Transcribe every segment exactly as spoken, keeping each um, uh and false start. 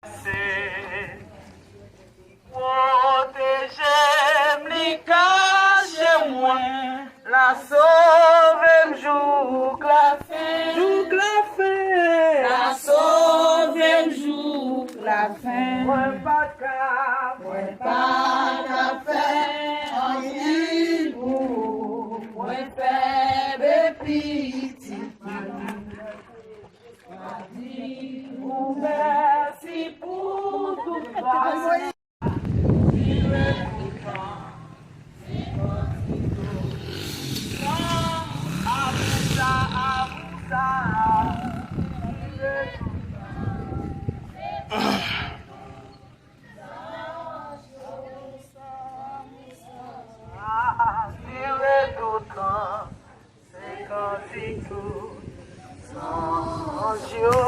Se pwoteje m, li kache mwen, l a sove m jouk lafen. Jouk lafen. L a sove m jouk lafen. Mwen pa t ka, mwen pa t ka fè anyen pou ou. Mwen fèb e pitit. Di ou mèsi pou tout bagay. Se kantik tout zanj yo.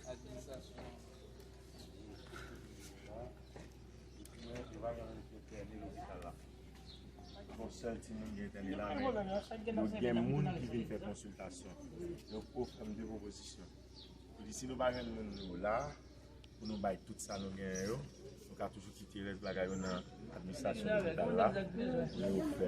Administrasyon. Yo pa gen entène lopital la. Bon, sèl timoun ki entène la, men yo gen moun ki vin fè konsiltasyon. Yo pwo-, fè m de pwopozisyon. Yo di, si nou pa jwenn moun nou la, pou nou bay tout sa nou genyen yo, nou ka toujou kite rès bagay yo nan administrasyon lopital la, pou yo fè.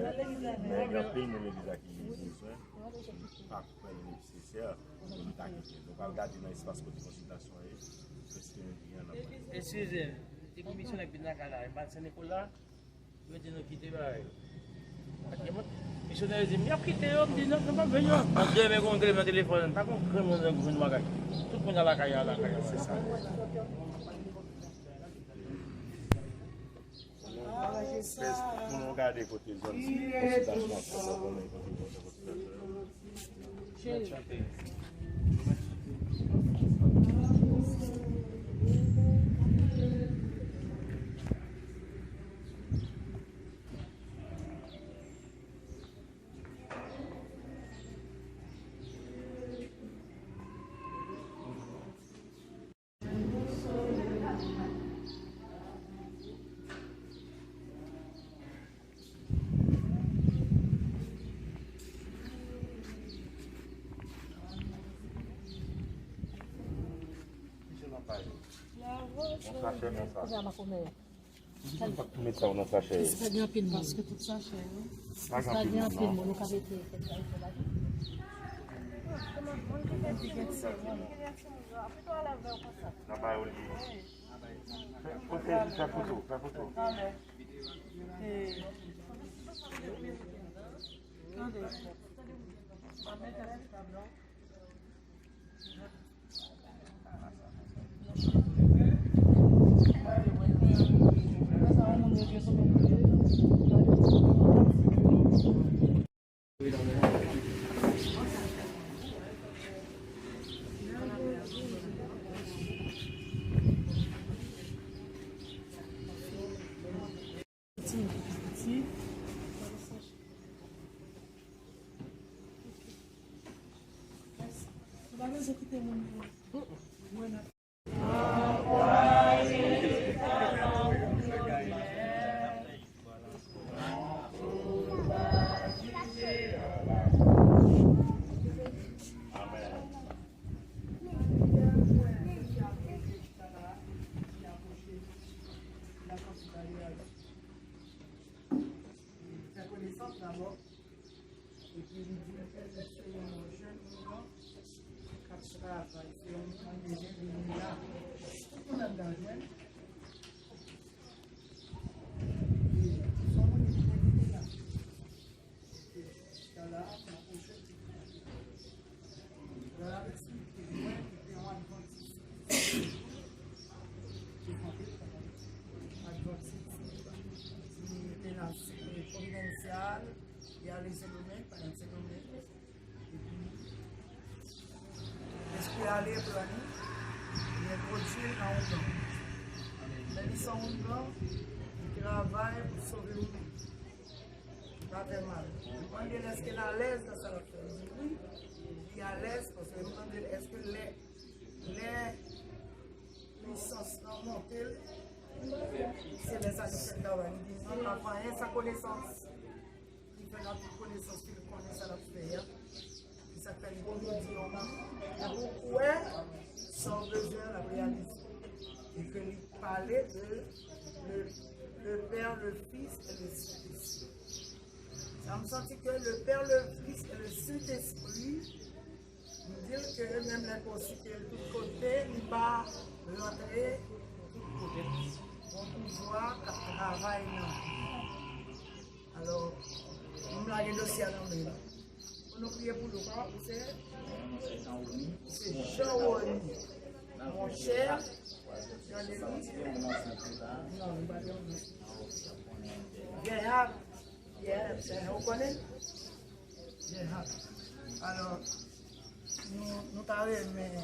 Men gen anpil moun legliz la ki bezwen, nou pa kwè li nesesè pou nou ta kite. Nou pral gade nan espas kote konsiltasyon ye, èske gen anpil. Eskize m, depi misyonè k vin lakay la, e pa Sen Nikola? Yo di nou kite bagay yo. Misyonè yo di m, y ap kite yo, m di non, nou p ap jwenn yo. Mwen demen gon grèv nan telefòn, pa gon grenn moun nan grenn bagay. Tout moun nan lakay yo, lakay yo. Se sa. Pou nou gade kote zòn konsiltasyon ap fèt la, konnen kote zòn konsiltasyon yo. Yon sachè konsa. Ou pa tou met sa yo nan sachè yo. Sa gen anpil moun. Paske tout sachè yo. Sa gen anpil moun, non. Sa gen anpil moun, nou ka mete kèk sa yo la. Nan ba yo li. Fè, fè, fè foto, fè foto. Tande. Pa bezwen kite moun yo. Mwen ap Fè konesans dabò. Epi li di m ke li se yon jèn oungan k ap travay, se yon oungan ki vini la. Tout moun anndan jwenn. Li se yon moun ki vini la. Epi, jiska la, m ap pwoche. Lè l ap eksplike mwen li te yon advantis. Li te yon advantis. Li te nan Providensyal, li ale Sendomeng, pandan Sendomeng. Epi, lespri ale pran li, li entwodui l nan oungan. Lè li sot oungan, li travay pou sove oungan. Li pa fè mal. Li mande l èske l alèz nan sa l ap fè. Li di wi, li alèz paske li mande l èske lè, lè pwisans lan monte l, se lè sa li fè travay. Li di non, l pa fè anyen san konesans. Li fè l ak tout konesans ke l konnen sa l ap fè a. Se sa k fè li toujou di yon moun, lè ou kwè, sa w bezwen, l ap reyalize. E ke li pale de le, le Père, le Fils et le Saint-Esprit. Sa m santi ke le Père, le Fils et le Saint-Esprit, m di l ke menm lè konsilte l tout kote, li pa rantre tout kote. Gon pouvwa k ap travay nan li. Alò, nou lage dosye a nan men nou. Pou nou priye pou nou, pa, ou se? Se Jean Rony. Monchè, gade li. Non, nou pa gen yon non. Gerard. Gerard, ou konnen? Gerard. Alò, nou, nou ta renmen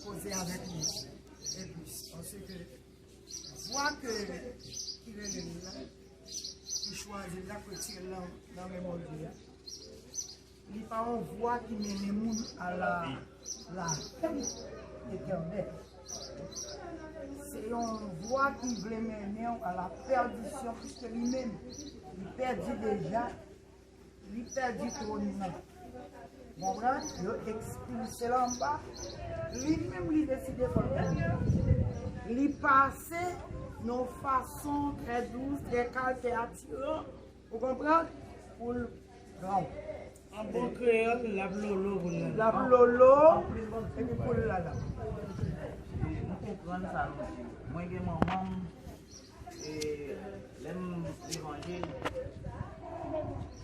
koze avèk nou. Epi, paske vwa ke, ki rele l la, ki chwazi l la, ki retire l nan, nan memwa li a. Li pa yon vwa ki mennen moun a la, la vi etènèl. Se yon vwa ki vle mennen w a la pèdisyon, piske li menm, li pèdi deja. Li pèdi twòn nan. Konprann? Yo ekspilse l anba. Li menm li deside fè l konnen. Li pase nan yon fason trè dous, trè kal, trè atiran. Ou konprann? Pou l pran w. An bon kreyòl, l ap lolo pou l. L ap lolo, epi pou l la la. M konprann sa nou di. Mwen gen manman m, E lè m levanjil,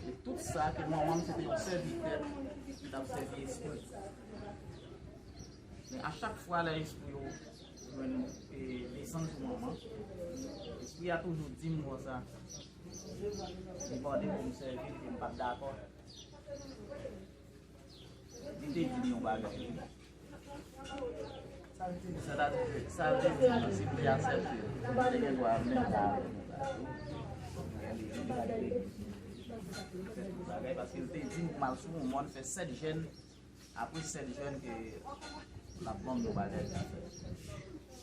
e tout sa ke manman m se te yon sèvitè ki t ap sèvi espri. Men a chak fwa lè espri yo jwenn, e, desann sou manman, espri a toujou di m konsa, li mande pou m sèvi l, ke m pa t dakò. Li te di m yon bagay. Sètadi ke sa l te di m nan, si m te aksepte l, m te gen dwa menm jan avè l. Bagay, paske l te di m pou m al sou yon mòn fè sèt jèn, apre sèt jèn ke l ap ban m yon bagay pou m fè.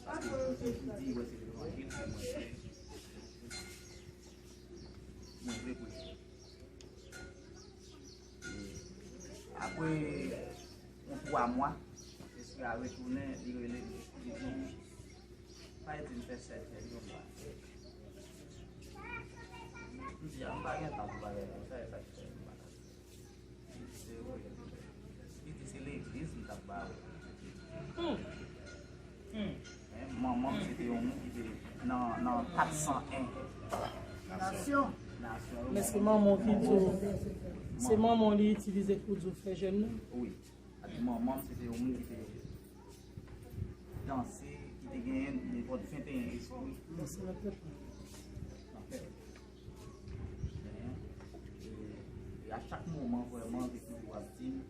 Paske li te di, wè se levanjil ke mwen vle, mwen vle preche. Apre yon twa mwa, espri a retounen, li rele m, li di m, "Pa ede m fè sèt jèn yo, m pa." M di, "A, m pa gen tan pou bagay konsa, e sa k fè m pa." Li di, "Se vre." Li di, "Se legliz m t ap ba ou." Hmm. Hmm. Men manman m se te yon moun ki te nan, nan kat san en. Nasyon. Nasyon, wi. Men se manman w ki di w, se manman w li itilize pou di w fè jèn nan? Wi. Sa di manman m se te yon moun ki te danse, ki te genyen nenpòt venteyen espri. Nan tèt li. Men, e, e a chak moman, vrèman, li toujou ap di m,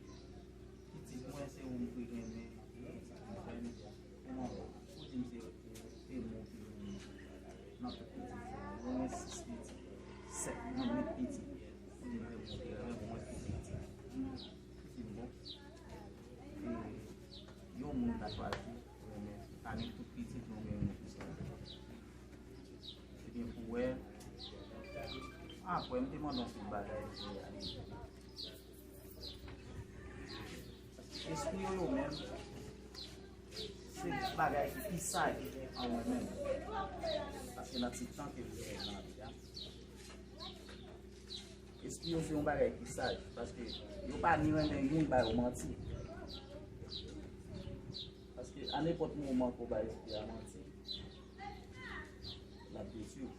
"Pitit mwen, se ou m pi renmen, pitit mwen, jèn." Kòman ou di m se, se, se mwen ki renmen nan tout pitit sa yo? Mwen gen sis pitit, sèt, mwen uit pitit. Ou di m se mwen ki renmen, mwen ki pitit. Pitit bon. chwazi renmen fi. Pami tout pitit nou, renmen fi sèlman. Ebyen, pou wè, apre, m te mande yon seri bagay, espri yo, yo menm, se bagay ki pi saj an mwen menm. Paske nan ti tan ke m gen nan lavi a, espri yo se yon bagay ki saj, paske yo pa ni renmen youn ba yo manti. Paske a nenpòt moman ke w ba espri a manti, l ap detwi w.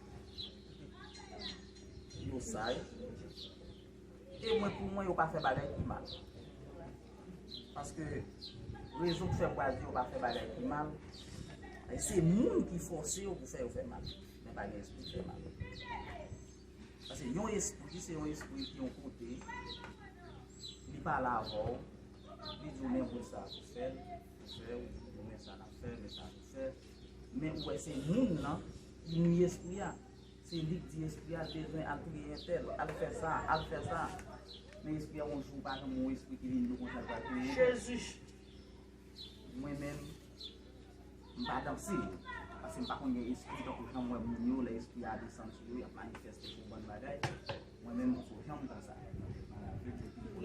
Yo saj. E mwen, pou mwen, yo pa fè bagay ki mal. Paske rezon ki fè m pral di yo pa fè bagay ki mal, se moun ki fòse yo pou fè yo fè mal. Men pa gen espri ki fè mal. Paske yon espri, se yon espri ki yon kote, li pale avè w, li di w men moun sa pou fè l, pou fè l, ou di w men sa n ap fè, men sa pou fè. Men ou wè se moun nan ki nwi espri a. Se li k di espri a l bezwen al touye entèl, al fè sa, al fè sa. Men espri a yon jou pa janm yon espri ki vin di w konsa l pral touye entèl. Jezi. Mwen menm, m pa danse. Paske m pa konn gen espri tankou jan m wè moun yo, lè espri a desann sou yo, y ap manifeste pou yon bann bagay. Mwen menm, m sou jan m konsa.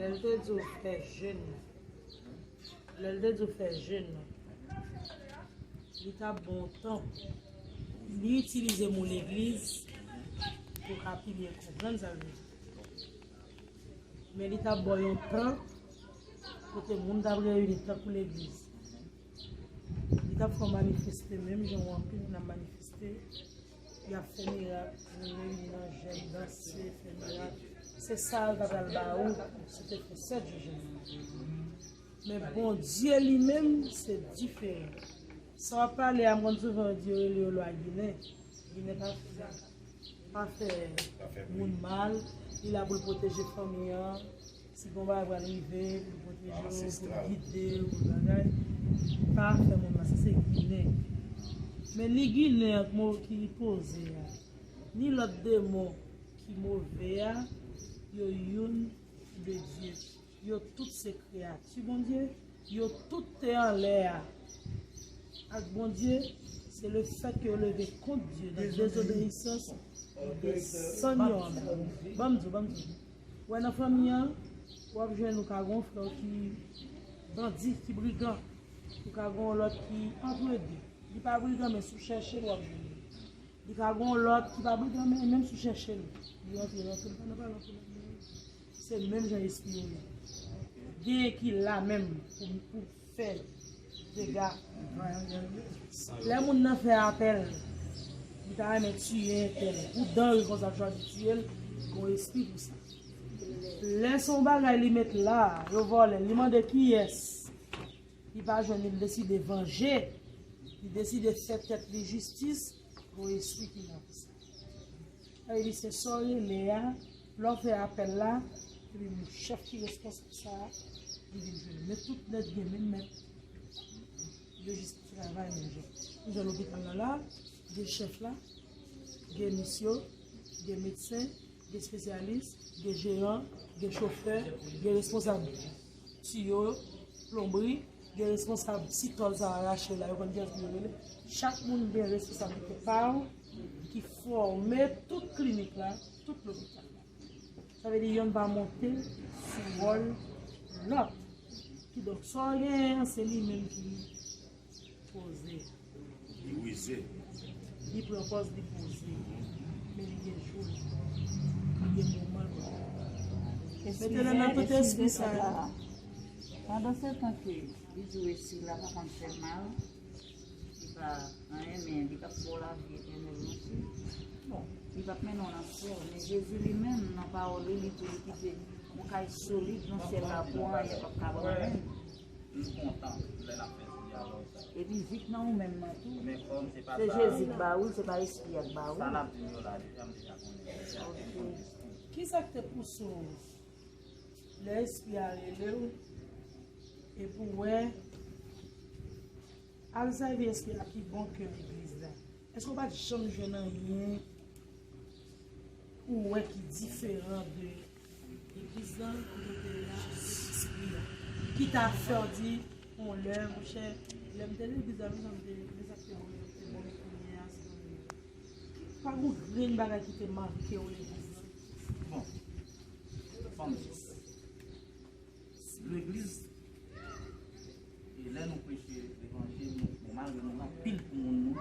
Lè l te di w fè jèn nan, lè l te di w fè jèn nan, li t ap bon tan li itilize mo legliz pou w ka pi byen konprann sa l vle di. Men li t ap ba w yon tan kote moun t ap reyini tankou legliz. Li t ap fè w manifeste menm jan w anpil moun ap manifeste. Y ap fè mirak, reyini nan jèn, danse, fè mirak. Se sa l ta pral ba ou si w te fè sèt jou jèn. Men Bondye li menm, se diferan. Sa w ap pale a, m konn souvan di yo rele yo lwa Ginen. Ginen pa fè, pa fè moun mal, li la pou l pwoteje fanmi an. Si gon bagay pral rive, pou l pwoteje w, pou l gide w, pou l bagay, pa fè moun mal, sa se Ginen. Men ni Ginen ak mo ki poze a, ni lòt demon ki move a, yo youn de Dye. Yo tout se kreyati Bondye. Yo tout te anlè a ak Bondye. Se le fèt ke yo leve kont Dye nan dezobeyisans, li desann yo anba. Ban m di w, ban m di w. Ou wè nan fanmi an, w ap jwenn ou ka gen yon frè w ki bandi, ki brigan. Ou ka gen yon lòt ki antrede. Li pa brigan, men si w chèche l, w ap jwenn li. Li ka gen yon lòt ki pa brigan, men menm si w chèche l, li rantre nan tou, li pa nan pale anpil anpil. Se menm jan espri yo ye. Genyen ki la menm pou, pou fè dega. Lè moun nan fè apèl, li ta renmen tiye entèl. Pou dan ri konsa l chwazi tiye l, gon espri pou sa. Lè se yon bagay li met la, yo vòlè, li mande kiyès. Li pa jwenn li, li deside vanje. Li deside fè tèt li jistis, gon espri ki la pou sa. Sa vle di se sa w rele a, lè w fè apèl la, epi moun chèf ki responsab sa a, li vin jwenn ou. Men tout nèg gen menm mèt. Yo jis travay menm jan. Menm jan lopital la la, gen chèf la, gen mis yo, gen medsen, gen espesyalis, gen jeran, gen chofè, gen responsab tiyo, plonbri, gen responsab ti tòl sa a rache la, yo konn kiyès pou yo rele. Chak moun gen responsablite pa w ki fòme tout klinik la, tout lopital la. Sa vle di yonn pa monte sou wòl lòt. Kidonk, sa w genyen an, se li menm ki poze. Li wize. Li pran pòz li poze. Men li gen jou l. Li gen moman l. Mete nan men tout espri sa yo. Pandan se tan ke li di w espri la pa konn fè mal, li pa anyen, men li p ap ba w lavi etènèl non plis. Li p ap mennen w nan syèl. Men Jezi li menm, nan pawòl li, li di li kite yon kay solid nan syèl la pou anyen p ap ka ba w menm. Nou kontan lè n ap fè ti dyalòg sa. Epi vi k nan ou menm nan tou. Men kòm se pa se sa, Jezi k ba ou l, se pa espri a k ba ou l. Sa n ap di m yo la, deja m deja konnen. Deja m konn espri. Kisa k te pouse w lè espri a rele w, epi w wè, al sèvi espri a ki bon ke legliz la? Èske w pa t janm jwenn anyen ou wè ki diferan de legliz la, kote w te ye la, espri a, ki ta fè w di, Yon lè, monchè, lè m te legliz la, mezanmi, te, men sa k te bon, te bon, men kounye a, se pa gen grenn bagay ki te make w legliz la. Bon, fò m di sa. Legliz, e lè nou preche levanjil, nou, bon, malgre nou gen anpil pou moun nou,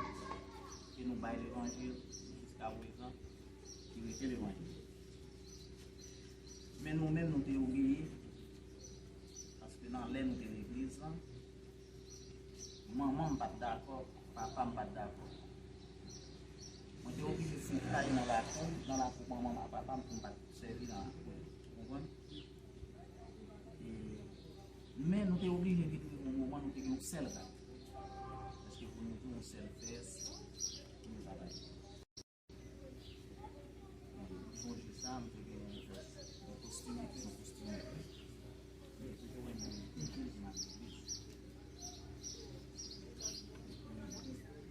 ke nou bay levanjil jiska prezan, ki rete levanjil. Men nou menm, nou te oblije, paske nan lè nou te legliz lan, manman m pa t dakò, papa m pa t dakò. Mwen te oblije fè yon kay nan lakou, nan lakou manman m ak papa m pou m pa t sèvi nan lakou. Ou konprann? E, men nou te oblije vin rive yon moman, nou te gen yon sèl rad. Èske pou nou di yon sèl fès, pou nou travay. Mwen sonje sa, m te gen yon vès, yon kostim, yon kostim. Mwen te toujou renmen legliz, m al legliz.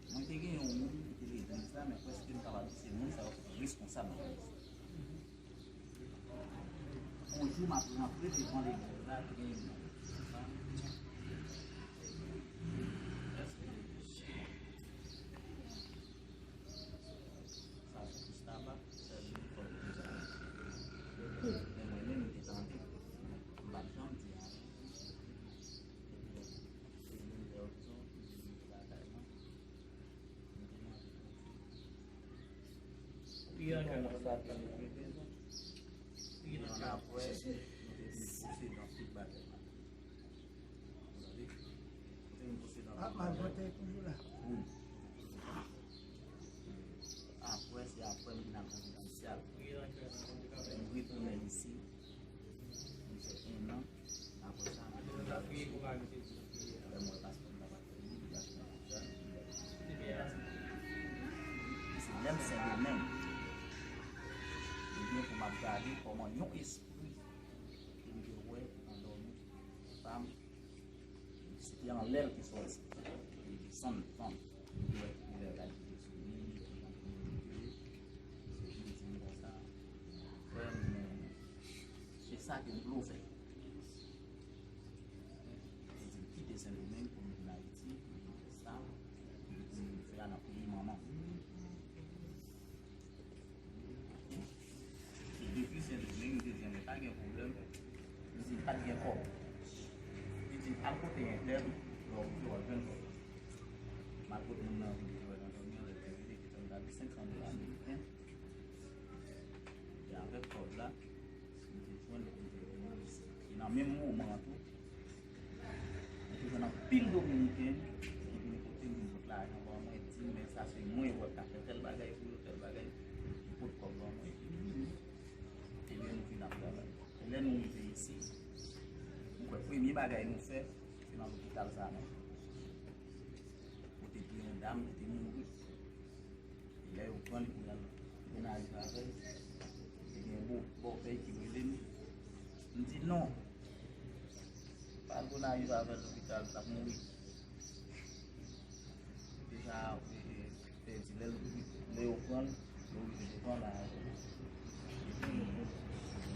Mwen te gen yon moun ki te legliz la, men prèske m kapab di se moun sa yo ki te responsab nan legliz la. Yon jou, m ap rantre devan legliz la, te gen yon fanm. Èske Sa se Gustava, sèl li kòm Gustava. Men mwen menm, m te tande. M pa t janm di anyen. Epi, se youn lè w di, m di, m te lakay mwen. M te mande Bondye. Wi, ann fè nan sa. Wi, ann fè. Apre, nou te vin pwosede anpil bagay. Ou tande? Ou te vin pwosede anpil bagay. Ah, malfektè toujou la. Wi. Apre, se apre m vin al Konfidansyal. Lè m retounen isi, m fè enn an. Apre sa, m vin al lè m wè paspò m t ap fè li, li t ap fè konsa. Se lè m Sendomeng, ebyen, pou m ap gade kòman yon espri ke m te wè nan dòmi pa m, se te anlè l te sòti. Li desann devan m. Li wè ki koulè l al kite sou li, ki jan pou li te ye. Se li di m konsa, frè m, men se sa ke m vle w fè. Li di m kite Sendomeng pou m vin Ayiti, pou m vin fè sa, pou m vin fè a nan peyi manman m. E depi Sendomeng, m te di, "Men pa gen pwoblèm." M di, "Pa t gen kòb." Li di, "Al kote entèl, lè w rive, w ap jwenn kòb." M al kote moun nan, vin te wè nan dòmi an, lè l te rele, li te fè m gade senk san dola ameriken. E avèk kòb la, m te jwenn lè m te vini isi. E nan menm moman an tou, mwen te jwenn anpil Dominiken ki vin kote m, vin pot lajan ban mwen, di m, "Men sa se mwen, wè, k ap fè tèl bagay pou yo, tèl bagay." Li pot kòb ban mwen, epi li vini. Ebyen, nou vin ap travay. E lè nou rive isi, m kwè premye bagay nou fè, se nan lopital sa a menm. Kote gen yon dam ki te mouri. Lè yo pran li pou y al Gonayiv avè l, te gen bò, bòpè ki rele m. M di, "Non, pa al Gonayiv avè l lopital, l ap mouri." Deja, e, e, pèdi lè l, lè yo pran l, yo rive devan la avè l. Epi,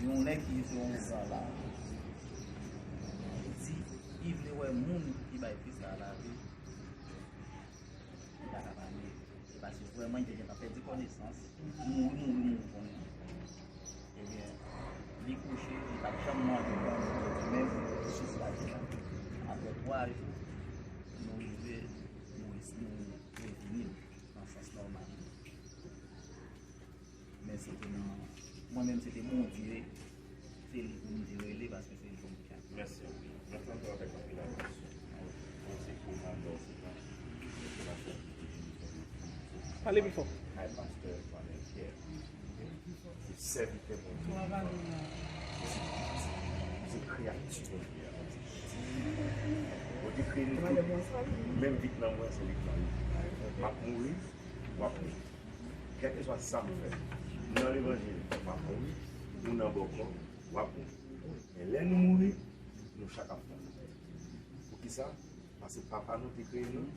yon nèg ki se yon gran la, li di, li vle wè moun ki bay Kris la lavi. Li pa ka pa vle. Se paske vrèman li te gentan pèdi konesans. Mouri, mouri, mouri konnen. Ebyen, li kouche, li pa t janm mande pou anyen, menm sou swa li la. Apre twa jou, nou rive, nou, nou revini nan sans nòmal. Men se te nan, mwen menm, se te Bondye, se li pou m te rele, paske se li pou m te chante. Mèsi anpil. Mwen tande w avèk anpil atansyon. Mwen se pou m adore se pa, se pa sèl pou te vin fè mwen. Pale pi fò. Kay pastè Vanel Pierre. Se sèvitè Bondye. Se, se kreyati Bondye a. Bondye kreye nou tout. Menm vit nan mwen, se vit nan li. M ap mouri, w ap mouri. Kèlkeswa sa m fè, nan levanjil, m ap mouri, ou nan bòkò, w ap mouri. Men lè nou mouri, nou chak ap fè. Poukisa? Paske Papa nou te kreye nou.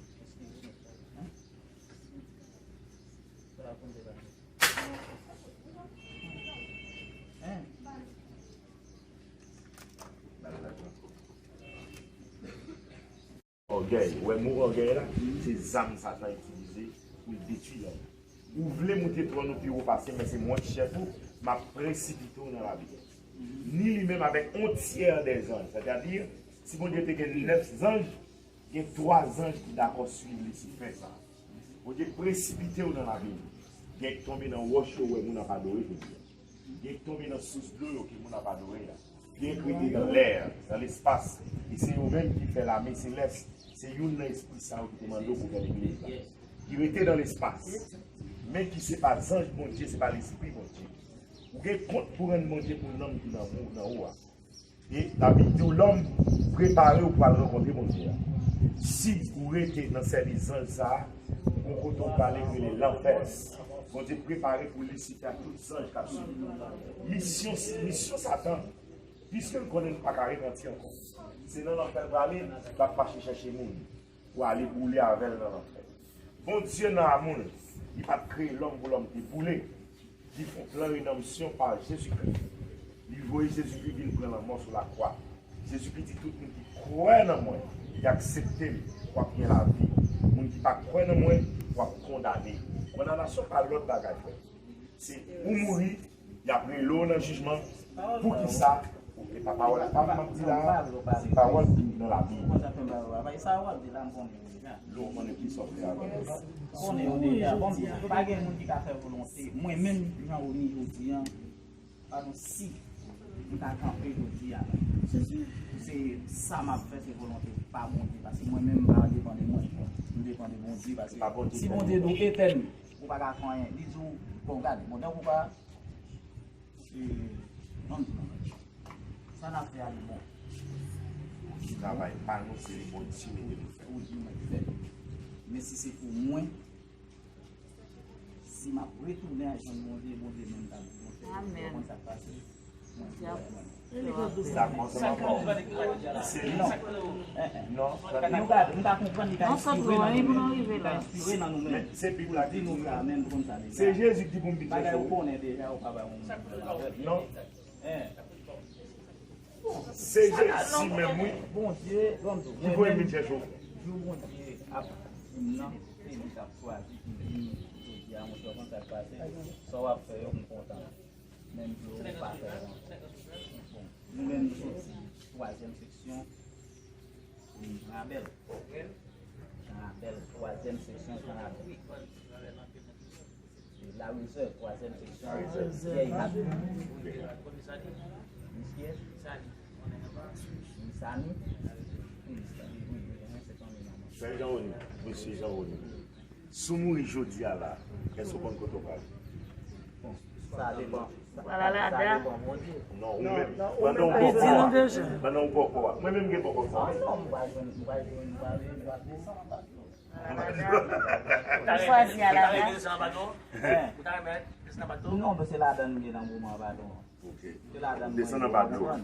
Ògèy, ou wè mo ògèy la, se zam Satan itilize pou l detwi lòm. Ou vle moute twòn ou pi wo pase m, men se mwen ki chèf ou, m ap presipite w nan labim. Ni li menm avèk on tyè dè zanj, sètadi, si Bondye te gen nèf zanj, gen twa zanj ki dakò swiv Lisifè sa. Bondye presipite w nan labim. Gen k tonbe nan wòch yo, ou wè moun ap adore jodi a. Gen k tonbe nan sous dlo yo ke moun ap adore a. Gen k rete nan lè, nan lespas. E se yo menm ki fè lame selès. Se youn nan espri sa yo ki te mande w pou fè legliz la. Ki rete nan lespas. Men ki se pa zanj Bondye, se pa lespri Bondye. Ou gen kont pou rann Bondye pou nanm ki nan ou, nan ou a. E Labib di w, lòm, prepare w pou al rankontre Bondye a. Si ou rete nan sèvis zanj sa a, ou gon kote w prale ki rele lanfè. Bondye prepare pou Lisifè ak tout zanj k ap swiv li. Misyon, misyon Satan, piske l konnen nou pa ka repanti ankò, se nan lanfè l prale, l ap mache chèche moun pou ale boule avè l nan lanfè. Bondye nan amou l, li pa t kreye lòm pou lòm te boule. Li fè yon plan redanmsyon pa Jezikri. Li voye Jezikri vin pran lanmò sou lakwa. Jezikri di tout moun ki kwè nan mwen, ki aksepte m, w ap gen lavi. Moun ki pa kwè nan mwen, w ap kondane. Kondanasyon pa lòt bagay, frè. Se ou mouri, y ap rele w nan jijman. Poukisa? E pa pawòl, pa m ap di la, se pawòl ki nan Labib. Lè w konnen ki sa w fè avè l. Konnen yo deja. Bon, pa gen moun ki ka fè volonte. Mwen menm, jan ou ni jodi a, pa gen si m ka kanpe jodi a. Se sa m ap fè, se volonte pa Bondye. Paske mwen menm, m pa depann de mwen. M depann de Bondye. Paske si Bondye di w etèn, ou pa ka fè anyen. Li di w, bon, gade, bon, donk ou pa, e, non, sa n ap fè a, li bon. Travay pa nou, se li Bondye mete nou fè. Ou di mwen fè. Men si se pou mwen, si m ap retounen al jwenn Bondye, Bondye menm t ap di mwen fè. Amèn. Ou konn sa k pase? Mwen di w mwen. Dakò, sa pa pawòl. Se li. Non. Non, tande. Nou gade, nou ta konprann li ka enspire nan nou menm. Li ka enspire nan nou menm. Men se Bib la ki di nou sa, men nou konn sa deja. Se Jezi ki di pou m vin chèche w. Bagay ou konnen deja, ou pa bay yon moun. Non. Se Jezi menm, wi. Bondye, ban m di w, ki voye m vin chèche w. Jou Bondye ap di m nan, se li k ap chwazi pou l di m jodi a, monchè, ou konn sa k pase. Sa w ap fè yo, m kontan. Menm si w pa fè yon. Bon, nou menm nou soti twazyèm seksyon, Jan Abèl. Jan Abèl, twazyèm seksyon Jan Abèl. La Réserve, twazyèm seksyon. Vyèy Mat. Miss kiyès? Miss Annie. Miss Annie, wi, wi, wi, se ton non. Frè Jean Rony, mesye Jean Rony. Si w mouri jodi a la, èske w konn kote w prale? Bon, sa depann. Ou pral ale Ada? Non, ou menm. Pandan w poko a. Pandan w poko a. Mwen menm gen poko sa. Non, non, m pral jwenn, m pral jwenn, m pral, m pral desann anba dlo. Ou chwazi al Ada? Hein? Non, men se ladan m ye nan moman anba dlo. Ok. Se ladan m ye. Desann anba dlo.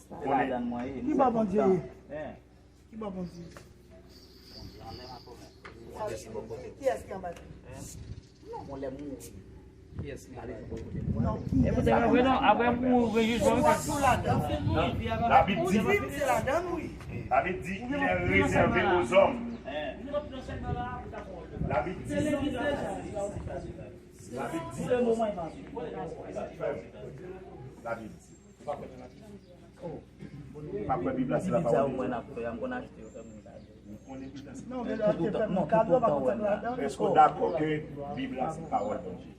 Se ladan mwen ye. Ki bò Bondye ye? Hein? Ki bò Bondye? Kiyès ki anba dlo? Non, bon, lè m mouri. Kiyès ki anba dlo? Non, kiyès ki anba dlo? Apre mouri, jijman. Ou wè tou ladan. Labib di, Labib di, il est réservé aux hommes. Labib di, Labib di, Labib di. M pa kwè Bib la se la pawòl de Dye. Èske w dakò ke Bib la se pawòl Bondye?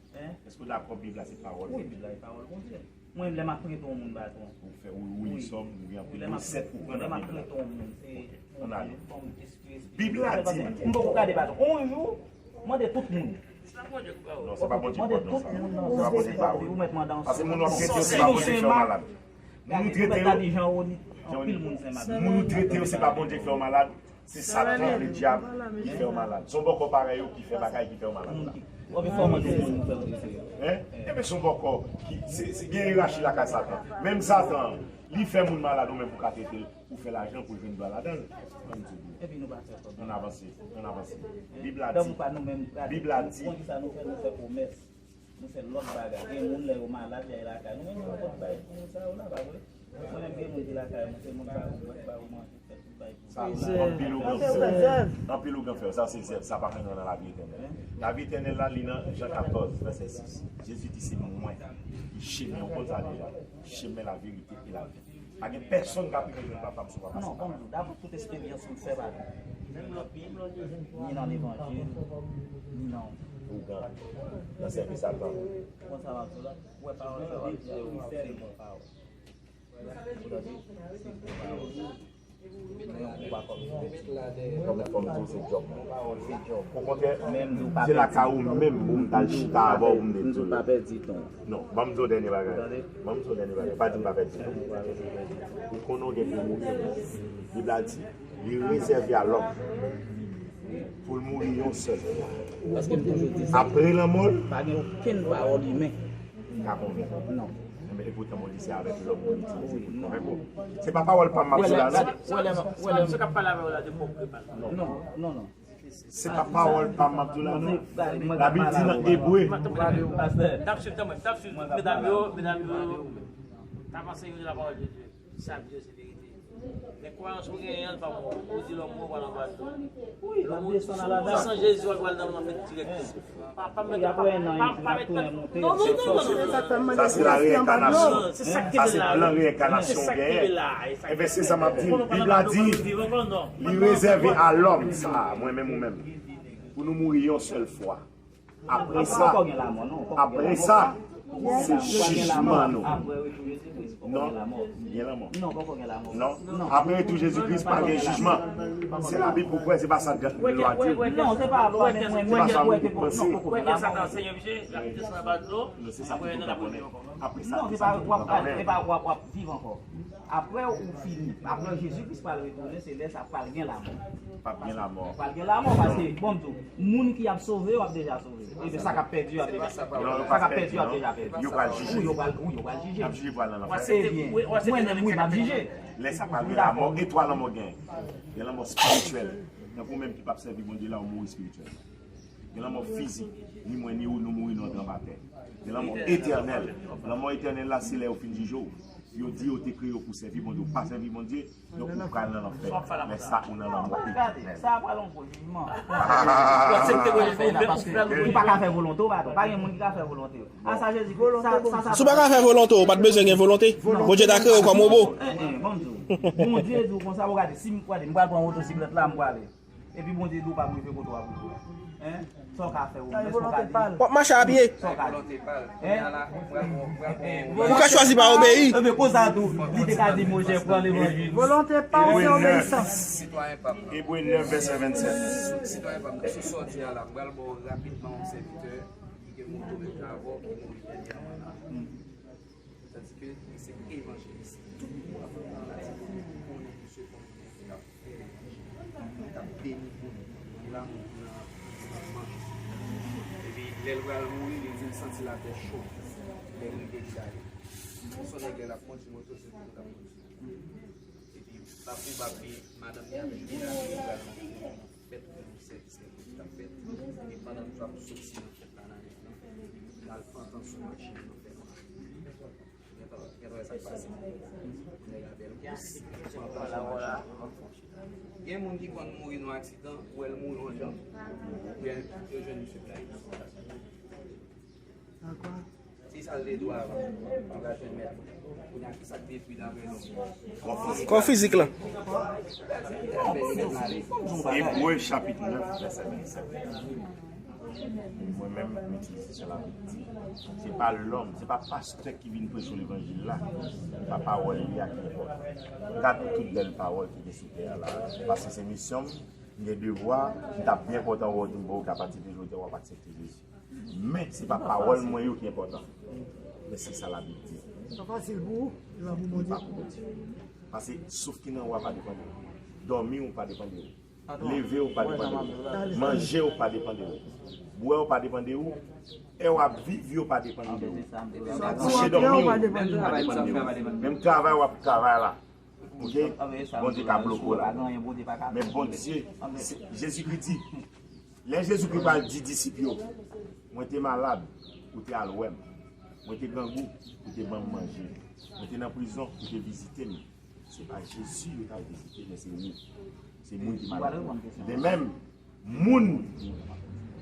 Èske w dakò Bib la se pawòl Bondye? Wi, Bib la se pawòl Bondye. Mwen menm, lè m ap trete yon moun, patwon. Ou fè, ou, ou li sòm, ou gen anpil resèt ou pran nan Bib la. Ann ale. Bib la di. M poko ka debate. On jou, mande tout moun. Non, se pa Bondye k ba w non sa. Se pa Bondye k ba w li. Paske moun w ap trete yo, se pa Bondye k fè w malad. Moun ou trete yo, anpil moun Sen Mak. Moun ou trete yo, se pa Bondye k fè w malad. Se Satan, ledyab, ki fè w malad. Se yon bòkò parèy ou ki fè bagay ki fè w malad la. Hein? Ebyen, se yon bòkò ki, se, se gen yerachi lakay Satan. Menm Satan, li fè moun malad, ou menm ou ka trete l, ou fè lajan pou jwenn dwa ladan l. Ann di. Ann avanse, ann avanse. Bib la di, Bib la di, nou fè lòt bagay. Gen moun lè yo malad, y al lakay nou. Men nou pa konn bay pou moun sa yo la, pa vre? Mwen menm gen moun ki lakay mwen, se moun ba yo bwè, ba yo manje, fè tout bay pou Anpil ougan fè. Anpil ougan fè. Sa se zèv. Sa pa ka nan lavi etènèl. Lavi etènèl la, li nan Jan katòz, vèsè sis. Jezi di, "Se mwen ki chemen." Ou konn sa deja. Chemen, laverite e lavi. Pa gen pèsonn k ap rive jwenn Papa m si Papa m pa la. Non, ban m di w, daprè tout esperyans m fè, pa gen. Ni nan levanjil, ni nan ougan, nan sèvis Satan. Ou konn sa m ap di w la? Ou wè pawòl sa w ap di a, se bon pawòl. Ou tande? Se bon pawòl. Men ou pa kòm. Kòm, kòm di w se djòb. Se djòb. Okontrè, se la ka ou menm pou m t al chita avè w pou m te di w. Non, ban m di w dènye bagay. Ban m di w dènye bagay. Pa di m pa pèdi tan. Ou konnen w gen pou mouri. Bib la di, li rezève a lòm pou l mouri yon sèl fwa. Paske m toujou di sa. Apre lanmò l, pa gen okenn pawòl imen ka konvenk ou. Non. Enben, epoutan, Bondye se avèk lòm pou l itilize pou l konvenk ou. Se pa pawòl pa m m ap di w la, non. Wè lè, wè lè. Misye k ap pale avè w la, de pwòp pale. Non, non, non. Se pa pawòl pa m m ap di w la, non. Labib di nan Ebre. M t ap swiv, tanmen, m t ap swiv medam yo, medam yo. T ap anseye yo de la parole de Dieu. Sa Bib di se verite. Men kwayans ou genyen an, li pa bon. Ou di lòm mò, w al anba dlo. Lòm mò, san Jezi, w al nan lanmè dirèk. Pa, pa mete, pa, pa, pa mete. Non, non, non, non, non. Sa se la reyènkanasyon. Sa se plan reyènkanasyon ou genyen. Enben, se sa m ap di. Bib la di, li rezève a lòm, sa, mwen menm ou menm, pou nou mouri yon sèl fwa. Apre sa, apre sa, se jijman nou. Non, gen lanmò. Non. Apre retou Jezi Kris, pa gen jijman. Se Labib ou kwè, se pa sa lwa di. Non, se pa lwa, men mwen, mwen, mwen, mwen, mwen, mwen, Non, se sa pou tout moun konnen. Apre sa, non, se pa w ap, se pa w ap, w ap viv ankò. Apre ou fini, apre Jezi Kris pral retounen, se lè sa pral gen lanmò. P ap gen lanmò. Pral gen lanmò, paske, bon, m di w, moun ki ap sove yo ap deja sove. Epi sa k ap pèdi yo ap deja pèdi. Sa k ap pèdi yo ap deja pèdi. Yo pral jije. Wi, yo pral, wi, yo pral jije. Y ap jije pou al nan lanfè. Se byen. Mwen menm, wi, m ap jije. Lè sa pral gen lanmò, e twa lanmò gen. Gen lanmò espirityèl. Tankou ou menm ki p ap sèvi Bondye la, ou mouri espirityèlman. Gen lanmò fizik, ni mwen ni ou, nou mouri, nou antre anba tè. Gen lanmò etènèl. Lanmò etènèl la, se lè yo fin jije w. Yo di yo te kreye w pou sèvi Bondye, ou pa sèvi Bondye, donk ou pral nan lanfè. Lè sa, ou nan lanmò etènèl. Sa pral yon gwo jijman. Paske ou pa ka fè volonte w, padon. Pa gen moun ki ka fè volonte w. A sa Jezi, sa, sa, sa. Si w pa ka fè volonte w, ou pa t bezwen gen volonte. Bondye ta kreye w kòm wobo. Eh, eh, bon, Bondye di w konsa, w gade, si m, gade, m pral pran motosiklèt la, m prale. Epi Bondye di w pa pou rive kote w ap rive. Hein? Sa w ka fè ou menm? Èske w ka di? W ap mache a pye. Sa w ka di? Hein? Ou ka chwazi pa obeyi. Ebyen, konsa tou, li te ka di, monchè, pran levanjil. Volonte pa w, se obeyisans. Sitwayen pa m nan. Ebre nèf, vèsè vennsèt. Sitwayen pa m nan. Sou sa w di a la, m pral ba w rapidman yon sèvitè ki gen moto menm jan avè w, ki mouri dènyèman la. Tandike li se evanjelis. Tout moun ap konnen misye kòm yon moun k ap fè evanjil, k ap beni moun, k ap lamour nan, nan manje. Epi lè l pral mouri, li di l santi latè cho. Lè l rive, li gade. Son nèg lè l ap kondui moto, se moun k ap kondui. Epi pa pou bab li, madanm li ap jwe la, li pral nan fèt pou yon sèvis kèlkonk ki t ap fèt. Epi pandan l ap soti nan fèt la nan nèt lan, l al pantan sou machin nan fè nwa. Gentan, gentan wè sa k pase. Nèg la bèl pous, pantan sou machin nan. Gen moun ki konn mouri nan aksidan, ou wè l mouri yon jan, oubyen yo jwenn misye plat. Se sa l te dwe avan. Ou ka jwenn mèt. Kounye a, ki sa k detwi dapre nou? Kò fizik la. Ebre chapit nèf, vèsè vennsèt. Mwen menm, m itilize sa Labib di. Se pa lòm, se pa pastè ki vin preche levanjil la, se pa pawòl li a ki enpòtan. Gade tout bèl pawòl ki gen sou tè a la, paske se misyon m, m gen devwa, m t ap byen kontan wè w di m, bon, ok, apati de jodi a, w ap aksepte Jezi. Men se pa pawòl mwen yo ki enpòtan. Men se sa Labib di. Li pa fasil pou ou, li pa pou Bondye. Li pa pou Bondye. Paske souf ki nan ou a pa depann de ou. Dòmi ou pa depann de ou. Leve ou pa depann de ou. Manje ou pa depann de ou. Bwè ou pa depann de ou. È w ap viv yo pa depann de ou. Kouche dòmi ou pa depann de ou. Menm travay w ap travay la. Ok? Bondye ka bloke w la. Men Bondye, se, Jezikri di, lè Jezikri pral di disip yo, mwen te malad, ou te al wè m. Mwen te grangou, ou te ban m manje. Mwen te nan prizon, ou te vizite m. Se pa Jezi yo t ap vizite, men se ou. Se moun ki malad. De menm, moun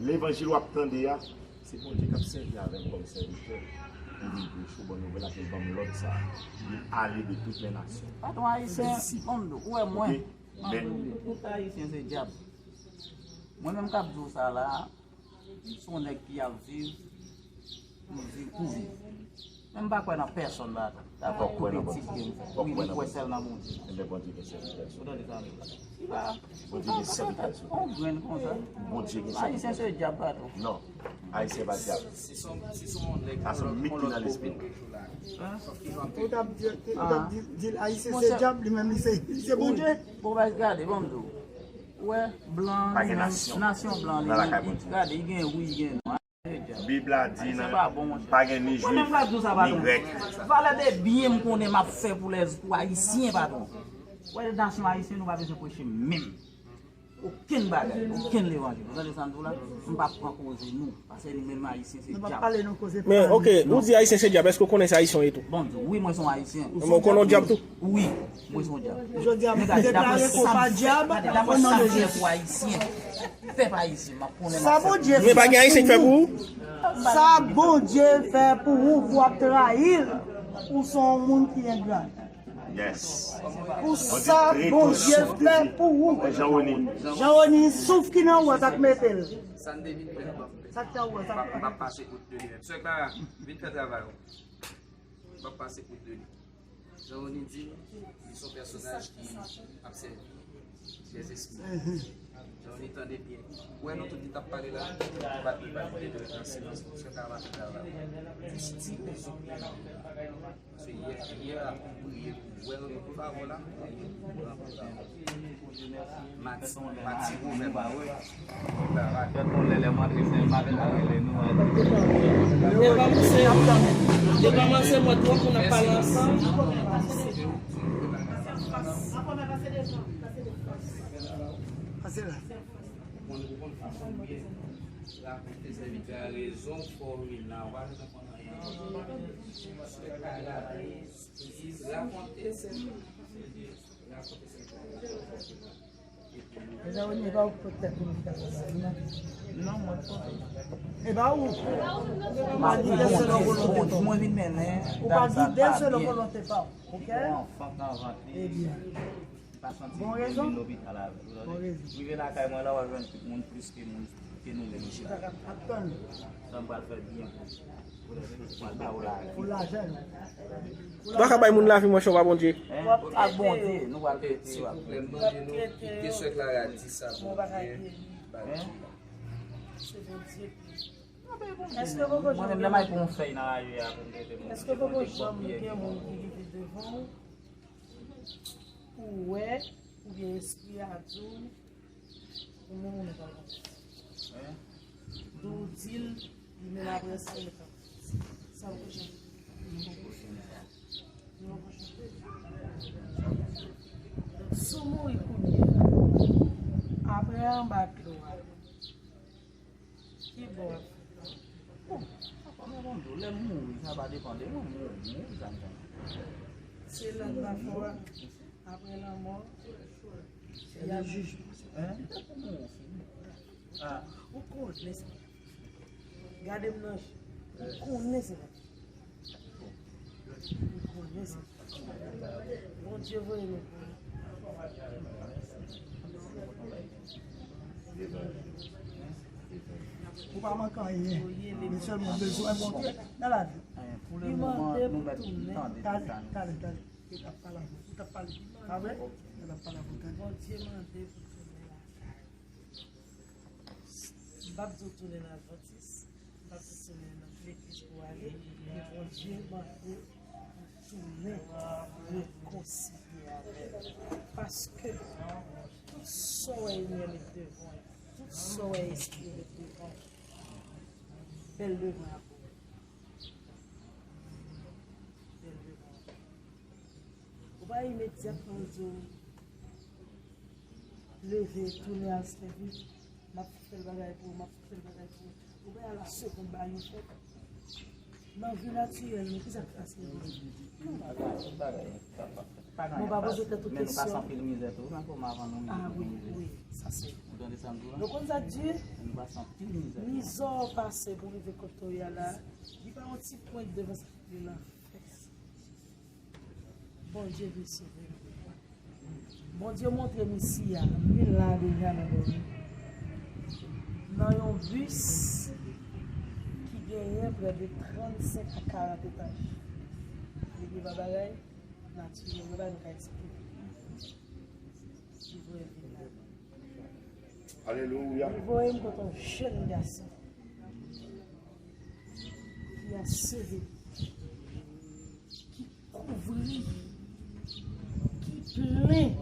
levanjil w ap tande a, se Bondye k ap sèvi avè m kòm sèvitè pou vin preche w bon nouvèl la, pou l ban m lòd sa a, pou vin ale de toutes les nations. Patwon ayisyen, disip. Bon, ou wè mwen. Ok? Men tout ayisyen se dyab. Mwen menm k ap di w sa la, se yon nèg ki ap viv pou viv, pou viv. Men m pa kwè nan pèsonn la. Dakò, koupe ti pye m. Wi, m kwè sèl nan Bondye. Ebyen, Bondye gen sèvitè l sou. Ou tande sa m di w la? Li pa. Bondye gen sèvitè l sou. On grenn konsa. Bondye gen sèvitè. Ayisyen se dyab, patwon. Non. Ayisyen pa dyab. Sa se yon nèg ki nan lespri. Ou t ap di, ou t ap di, di l Ayisyen se dyab, li menm li se, li se Bondye. Bon, gade, bon, m di w. Ou wè, blan, nasyon blan, li gen, gade, li gen wouj, li gen nwa. Bib la di nan, pa gen ni jwif, ni grèk. Valè de byen m konnen m ap fè pou lèz, pou ayisyen, patwon. Wè, nasyon ayisyen, nou pa bezwen preche menm. Okenn bagay, okenn levanjil. Ou tande sa m di w la? M p ap pran koze nou. Paske nou menm ayisyen se dyab. Men, ok, ou di ayisyen se dyab, èske w konnen se ayisyen w ye tou? Bon, wi, mwen se yon ayisyen. Men w konnen w dyab tou? Wi, mwen se yon dyab. Jodi a, m deklare ke w pa dyab, o non de Jezi. Pou ayisyen. Pèp ayisyen, m ap konnen. Sa Bondye fè pou ou? Sa Bondye fè pou ou, pou w ap trayi l, ou se yon moun ki engra. Yes. Pou sa Bondye fè pou ou. Jean Rony. Jean Rony, souf ki nan ou a, sa k mete l. Sa k nan ou a, sa k mete l. M ap pase kout de li menm. Sè Clara, vin fè travay ou. M ap pase kout de li. Jean Rony di, li se yon pèsonaj ki ap sèvi lèzespri. Jean Rony, tande byen. Ou wè nou tout ki t ap pale la, nou pa t dwe pa kite de nan silans, paske sa va fè travay. Jis di rezon ki fè nou la. Paske yè, yè a, m priye pou ou. Ou wè nou tout pa ou la, m priye pou ou. Mati, Mati Pwovèb. Fèt yon lè, lè m antre Senmak, m pa rele nou. Depi kòmanse, depi kòmanse, mwen twò pou n ap pale ansanm. Pase la. Rakonte sèvitè a rezon fòmil la, ou pa bezwen konn anyen. Rakonte sèvitè a. Rakonte sèvitè a rezon fòmil la. Mezanmi, e pa ou ki pot tèt ou nan kay la, non? Non, mwen pot. E pa ou? Ou pa di de selon volonte pa ou. Mwen vin mennen. Ou pa di de selon volonte pa ou, ok? Ebyen. Li pa santi l byen, li lopital avè l. Ou tande? Rive lakay mwen la, w ap jwenn tout moun plis ke moun ke nou menm chita. Sa m pral fè byen pou ou. Pou lajan. Ou pa ka bay moun lavi mwen chè pa Bondye. Ak Bondye, nou pral trete yo ak Bondye. Silvouplè, m mande nou kite sè Clara di sa Bondye bay. Mwen menm, lè m al pran yon fèy nan lari a pou m trete moun, se Bondye k ban m li. Pou wè, oubyen espri a di w, ou menm ou menm pa konn. Di w di l, li menm apre sa, li pa konn. Sa w konn chante? Nou poko chante. Donk, si w mouri kounye a, apre anba dlo a, ki bò w ap fè? Bon, sa pa mwen konn di w, lè m mouri, sa pa depann de mwen, m mouri, m mouri, sa m konn. Se lòd pafò a. Apre lanmò, se le jijman. Hein? Depi w mouri, w fini. Ah. Ou konnen sa. Gade m nan je. Ou konnen sa. Ou konnen sa. Bondye voye nou pou ou. Ou pa manke anyen. Li sèlman bezwen Bondye nan lavi. Pou le moman, nou mèt tande tout sa nou. Talè, talè, talè. Yo t ap pale avè w. Yo t ap pale. Pa vre? Yo t ap pale avè w. Tande. Bondye mande pou tounen lakay. M p ap di w tounen nan advantis. M p ap di w tounen nan legliz pou w ale. Men Bondye mande pou tounen rekonsilye avè l. Paske tout sa w wè limyè met devan l, tout sa w wè espri met devan l, bèl devan l ap Ou pa imedyatman di w leve, tounen al sèvi, m ap fè l bagay pou ou, m ap fè l bagay pou ou. Ou pa a la segonn bagay yo fèt. Nan vi natirèl nou, kisa k fasil pou nou? Tout bagay, tout bagay, tout bagay. Nou pa poze tèt ou kesyon. Men nou pase anpil mizè tou nan kòm avan nou rive kote nou rive. Ah wi, wi, sa se. Ou tande sa m di w la? Nou konn sa k di? Nou pase anpil mizè. Mizè w pase pou rive kote w ye a la, li pa yon ti pwent devan sa k gen nan fès. Bondye vin sove nou. Bondye montre m isi a, m vin la deja nan dòmi. Nan yon bis ki genyen prè de trannsenk a karant etaj. Epi pa bagay, natirèl, mwen pa nou ka eksplike. Li voye m vin la. Alelouya. Li voye m kote yon jèn gason ki aseveli, ki kouvri, ki plen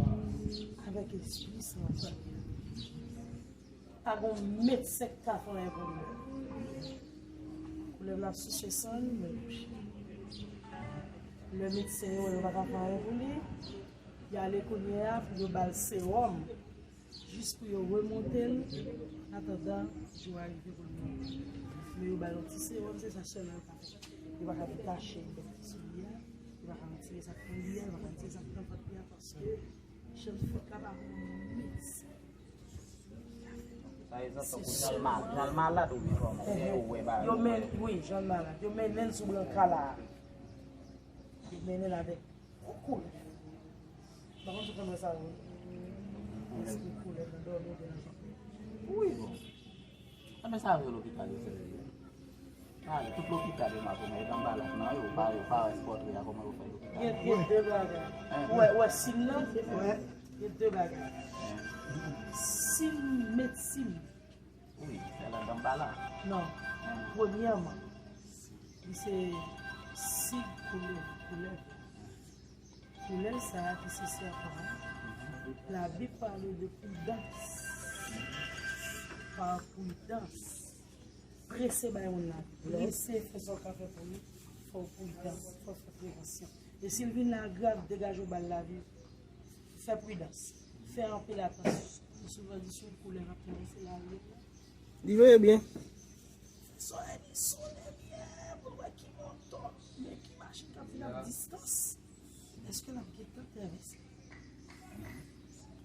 avèk Lespri Sen. Pa gen medsen k ka fè anyen pou li. Koulèv la souse san l, men lè medsen yo, yo pa ka fè anyen pou li, y ale kounye a pou yo ba l sewòm, jis pou yo remonte l, annatandan jou a rive pou l mouri. Men yo ba l yon ti sewòm, se sa sèlman yo ka fè. Yo pa ka detache bèt sou li a, yo pa ka retire sa k nan li a, yo pa ka retire sa k nan vant li a, paske jan l fèt la pa gen medsen. Pa egzanp, tankou jan l ma-, jan l malad oubyen kòman, oubyen yo wè bagay yo, men, wi, jan l malad. Yo mennen l sou branka la. Yo mennen l avèk koulèv. M pa konn si w konn wè sa yo. Espri koulèv nan dòmi oubyen nan jan. Wi, bon. Anben sa yo lopital yo fè. Ah, tout lopital yo makonnen, yo nan balak nan yo, pa, yo pa wè pòtre a, kòman yo fè lopital. Gen, gen de bagay. Hein? Ou wè, ou wè siy nan? Gen de bagay. Siy medsin. Wi, fè la nan balak. Non. Premyèman, li se siy koulèv, koulèv. Koulèv sa a ki se sèpan an, Labib pale de pridans. Pa pridans. Prese bay moun lavi. Prese fè sa w ka fè pou li. Fò w pridans. Fò w fè prevansyon. E si l vin la grav, degaje w ba l lavi. Fè pridans. Fè anpil atansyon. Souvan di sou koulèv ap travèse lari. Li veye byen. Solèy li sou limyè pou l wè ki moto, men ki machin k ap vin ak distans. Èske l ap gentan travèse?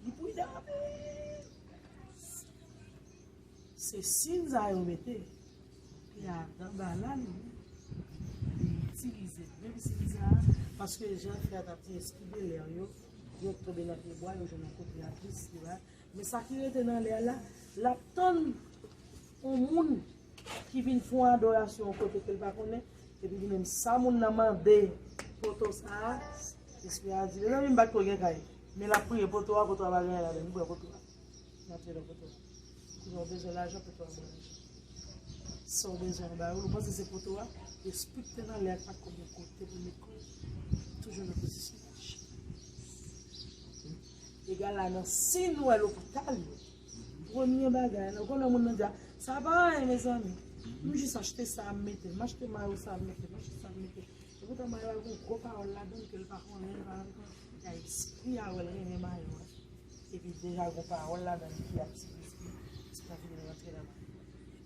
Li pridan anpil. Se siy sa yo mete. E adan bala li, li itilize menm siy sa a, paske jan frè a t ap di, espri de lè yo, yo tonbe nan pyebwa, yo jwenn yon kote a plis, li va. Men sa ki rete nan lè a la, l ap tann yon moun ki vin fè yon adorasyon yon kote ke l pa konnen, epi li menm sa moun nan mande poto sa a, espri a di, mezanmi, m pa t ko gen kay. Men l ap priye poto a, poto a pa gen anyen ladan l, li pran poto a. L antre nan poto a. Kounye a w bezwen lajan, poto a ba w lajan. Sa w bezwen an ba yo, ou panse se poto a, espri k te nan lè a k pa t ko gen kote pou l met kò l, toujou nan pozisyon mache. Egal la nan siy nou wè lopital yo. Premye bagay, nou konnen moun nan di, "A, sa pa anyen, mezanmi. M jis achte sa, m mete l. M achte mayo sa, m mete l. M achte sa, m mete l." Epoutan, mayo a gen gwo pawòl ladan l ke l pa konnen, li pa rankontre. Espri a wè l renmen mayo a. Epi deja gen pawòl ladan l ki ap tire espri, espri a fini rantre nan mayo.